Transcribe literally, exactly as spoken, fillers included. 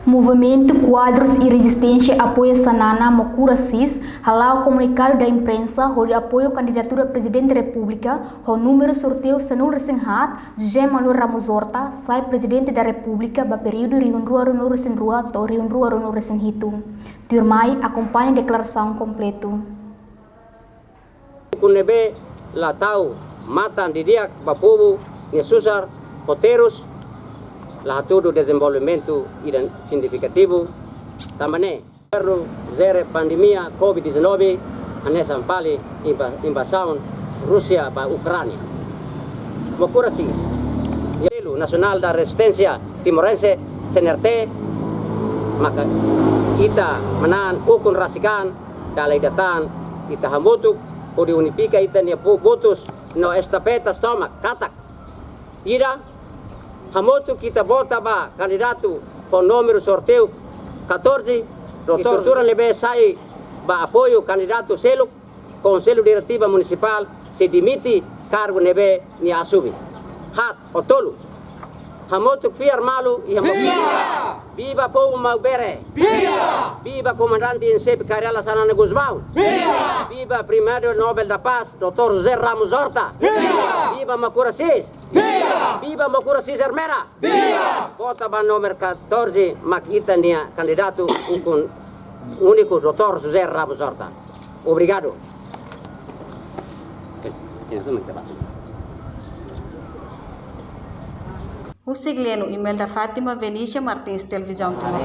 Movimentu Kuadrus i Rezisténsia Apoia Xanana Mokura Sis hala'o komunikadu da imprensa hodi apoiu kandidatura Prezidente Repúblika ho númeru sorteiu sanulu-resin-haat, José Manuel Ramos Horta, sai Prezidente da Repúblika ba períodu rihun rua ruanulu-resin-rua to'o rihun rua ruanulu-resin-hitu. Tuirmai, akompaña deklarasaun kompletu. Ukun ne'ebé la tau matan didi'ak ba povu nia susar, ho terus, la hatudu dezenvolvimentu ida signifikativu, tanba ne'e. Governu jere pandemia covid dezanove, hanesan fali inva-, invazaun Rúsia ba Ukránia. Mokura Sis. Selu Nasionál da Rezisténsia Timorense, C N R T, maka ita manán ukun rasik an, dala ida tan, ita hamutuk, hodi unifika ita-nia vo-, votus no estafeta tomak, katak. Ida, hamutuk ita vota ba kandidatu ho númeru sorteiu katorze, doutór, i doutór sira ne'ebé sai ba apoiu kandidatu seluk, Konsellu Diretiva Munisipál sei demite kargu ne'ebé nia asume. Haat, ou tolu. Hamutuk fiar malu i hamutuk. Viva! Viva povu Maubere! Viva! Viva Komandante em Xefe Kay Rala Xanana Gusmão! Viva! Viva Prémiu Nobel da Paz, doutór José Ramos Horta! Viva! Viva Mokura Sis! Viva! Viva Mokura Sis Ermera! Viva! Vota ba númeru katorze, mak ita-nia kandidatu ukun úniku, doutór José Ramos Horta. Obrigadu. Husi Gleno, Imelda Fátima, Venícia Martins, Televizaun Timor.